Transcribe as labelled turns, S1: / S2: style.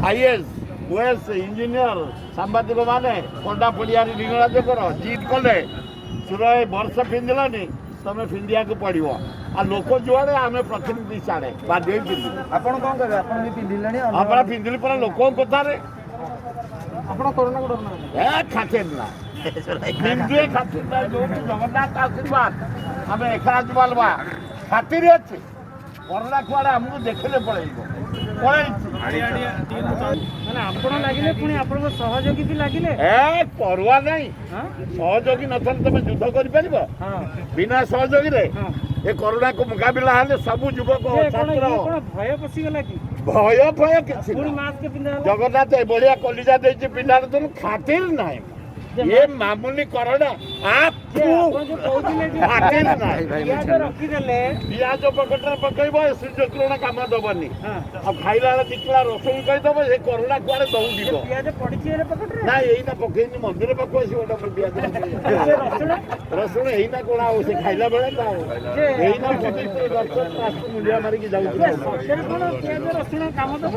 S1: IAS, OAS, engineer, ସାମ୍ବାଦିକମାନେ, ପଣ୍ଡା ପଡ଼ିଆରେ ଲିଙ୍ଗରାଜଙ୍କର ଜିଦ୍ କଲେ, ସୁର ଏ ବର୍ଷ ପିନ୍ଧିଲନି, ତମେ ପିନ୍ଧିବାକୁ ପଡ଼ିବ। ଆଉ ଲୋକ ଯୁଆଡ଼େ, ଆମେ ପ୍ରତିନିଧି ସିଆଡ଼େ, ବାଧ୍ୟ ହୋଇ ପିନ୍ଧିବୁ।
S2: ଆପଣ କଣ କହିବେ? ଆପଣ ବି ପିନ୍ଧିଲେଣି।
S1: ଆପଣ ପିନ୍ଧିଲି ପରା ଲୋକଙ୍କ କଥାରେ।
S2: ଆପଣ କରୋନାକୁ ଡରୁନାହାନ୍ତି?
S1: ଏ ଖାତିର ନା, ବିନ୍ଦୁଏ ଖାତିର ନା। ଯୋଉଠି ଜଗନ୍ନାଥ ଆଶୀର୍ବାଦ, ଆମେ ଏକଲା ଯିବା ଖାତିରି ଅଛି। କରୋନା କୁଆଡ଼େ ଆମକୁ ଦେଖିଲେ ପଳେଇବ, ପଳେଇଛି।
S3: ମାନେ ଆପଣ ଲାଗିଲେ, ପୁଣି ଆପଣଙ୍କ ସହଯୋଗୀ ବି ଲାଗିଲେ।
S1: ଏ ପରୱା ନାହିଁ।
S3: ହଁ।
S1: ସହଯୋଗୀ ନଥିଲେ ତମେ ଯୁଦ୍ଧ କରିପାରିବ? ବିନା ସହଯୋଗୀରେ ଏ କରୋନାକୁ ମୁକାବିଲା ହେଲେ ସବୁ ଯୁବକ
S3: ଯେ କଣ
S1: ଛାତ୍ର।
S3: ଇଏ କଣ ଭୟ ପଶିଗଲା କି?
S1: ଭୟ ଫୟ କିଛି
S3: ପୁଣି
S1: ନା।
S3: ମାସ୍କ ପିନ୍ଧା ହେଲା।
S1: ଜଗନ୍ନାଥ ଏଭଳିଆ କଲିଜା ଦେଇଛି ପିଲାର, ତେଣୁ ଖାତିର ନାହିଁ। ଏ ମାମୁଲି କରୋନା
S3: ଯେ
S1: ଆପୁ
S3: ଆପଣ ଯୋଉ କହୁଥିଲେ ଯେ
S1: ଖାତିର ନାହିଁ।
S3: ପିଆଜ ରଖିଦେଲେ।
S1: ପିଆଜ ପକେଟରେ ପକେଇବ, ଏ ସୂର୍ଯ୍ୟ କିରଣ କାମ ଦବନି। ଆଉ ଖାଇଲା ବେଳେ 2 କିଲା ରସୁଣ କହିଦବ, ସେ କରୋନା କୁଆଡେ ଦୌଡ଼ିବ।
S3: ଯେ ପିଆଜ ପଡିଛି ଏରେ ପକେଟରେ?
S1: ନା, ଏଇନା ପକେଇନି। ମନ୍ଦିର ପାଖକୁ ଆସିବ ଗୋଟେ ପିଆଜ ପକେଇବ।
S3: ସେ ରସୁଣ?
S1: ରସୁଣ ଏଇନା କଣ ଆଉ ସେ ଖାଇଲା ବେଳେ ନା ଆଉ
S3: ଯେ
S1: ଏଇନା ପବିତ୍ର ଦର୍ଶନ ଆସୁ, ମୁଣ୍ଡିଆ ମାରିକି ଯାଉଛି।
S3: ଯେ ସତରେ କଣ ପିଆଜ ରସୁଣ କାମ ଦବ?